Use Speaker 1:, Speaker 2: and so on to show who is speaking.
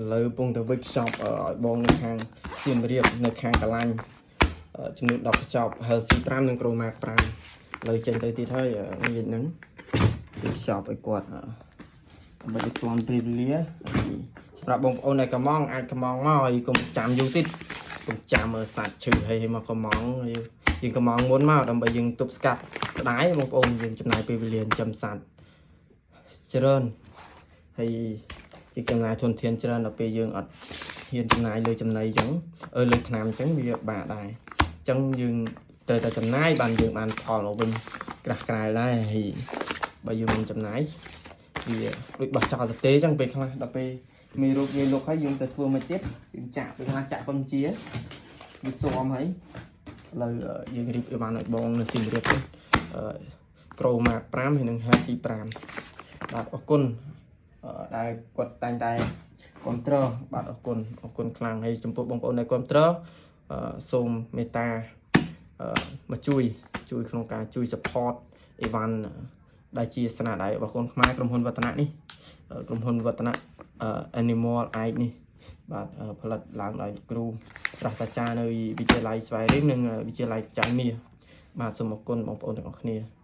Speaker 1: ឥឡូវកំពុងតែវេចខ្ចប់ឲ្យបងនៅខាងសៀមរាបនៅខាងកាឡាញ់ចំនួន10កញ្ចប់ Healthy 5និង Chroma 5ឥឡូវចេញទៅទៀតហើយនិយាយហ្នឹងវេចខ្ចប់ឲ្យគាត់ដើម្បីឲ្យទាន់ពេលវេលាហើយសម្រាប់បងប្អូនដែលកំងអាចកំងមកហើយកុំចាំយូរទៀតកុំចាំមើលសាច់ឈឺហើយមកកំងហើយយើងកំងមុនមកដើម្បីយើងទប់ស្កាត់ស្ដាយបងប្អូនយើងចំណាយពេលវេលាចិញ្ចឹមសត្វច្រើនហើយជាចំណាយធនធានច្រើនដល់ពេលយើងអត់ហ៊ានចំណាយលើចំណីអញ្ចឹងអឺលើថ្នាំអញ្ចឹងវាបាក់ដែរអញ្ចឹងយើងត្រូវតែចំណាយបានយើងបានផលមកវិញក្រាស់ក្រែលដែរហើយបើយើងមិនចំណាយវាដូចបោះចោលទៅទេអញ្ចឹងពេលខ្លះដល់ពេលមានរោគងាយលុកហើយយើងទៅធ្វើមិនទៀតយើងចាក់ពេលខ្លះចាក់កំជាវាស៊ាំហើយឥឡូវយើងរៀបឲ្យបានឲ្យបងនៅសៀមរាបទៅអឺ Chroma 5ហើយនិង Healthy 5បាទអរគុណដែលគាត់តែងតែគ្រប់គ្រងបាទអរគុណអរគុណខ្លាំងហើយចំពោះបងប្អូនដែលគ្រប់គ្រងសូមមេត្តាមកជួយជួយក្នុងការជួយ support អីវ៉ាន់ដែលជាស្នាដៃរបស់កូនខ្មែរក្រុមហ៊ុនវឌ្ឍនៈនេះក្រុមហ៊ុនវឌ្ឍនៈ Animal Eye នេះបាទផលិតឡើងដោយគ្រូសាស្ត្រាចារ្យនៅវិទ្យាល័យស្វាយរៀងនិងវិទ្យាល័យចៅមាសបាទសូមអរគុណបងប្អូនទាំងអស់គ្នា។